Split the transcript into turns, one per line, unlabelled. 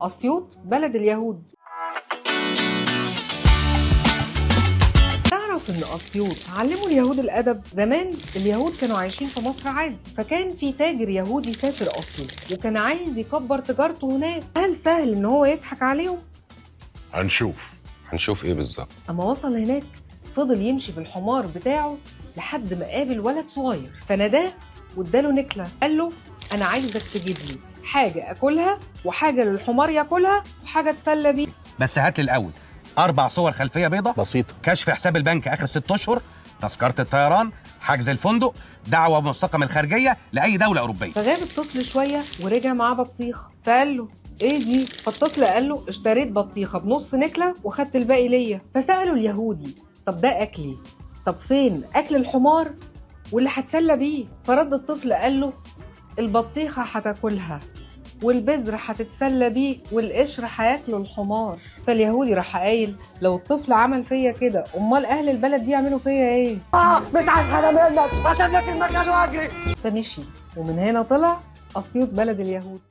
أسيوط بلد اليهود. تعرف ان اسيوط علموا اليهود الادب؟ زمان اليهود كانوا عايشين في مصر عادي، فكان في تاجر يهودي سافر اسيوط وكان عايز يكبر تجارته هناك. هل سهل ان هو يضحك عليهم؟
هنشوف.
هنشوف ايه بالظبط؟
اما وصل هناك فضل يمشي بالحمار بتاعه لحد ما قابل ولد صغير، فناداه واداله نكله، قال له انا عايزك تجيب لي حاجة اكلها وحاجه للحمار ياكلها وحاجه اتسلى بيها.
بس هات لي الاول 4 صور خلفية بيضاء
بسيطة،
كشف حساب البنك اخر 6 اشهر، تذكره الطيران، حجز الفندق، دعوه موثقة من الخارجية لاي دولة اوروبية.
فغاب الطفل شوية ورجع معاه بطيخه، فقال له ايه دي؟ فالطفل قال له اشتريت بطيخه بنص نكله وخدت الباقي ليا. فساله اليهودي طب ده اكلي، طب فين اكل الحمار واللي هتسلى بيه؟ فرد الطفل قال له البطيخه هتاكلها والبذر هتتسلى بيه والقشر هياكله الحمار. فاليهودي راح قايل لو الطفل عمل فيا كده امال اهل البلد دي يعملوا فيا ايه؟
مش عايز حاجة منك، هسيب لك المكان واجري.
فمشي، ومن هنا طلع اسيوط بلد اليهود.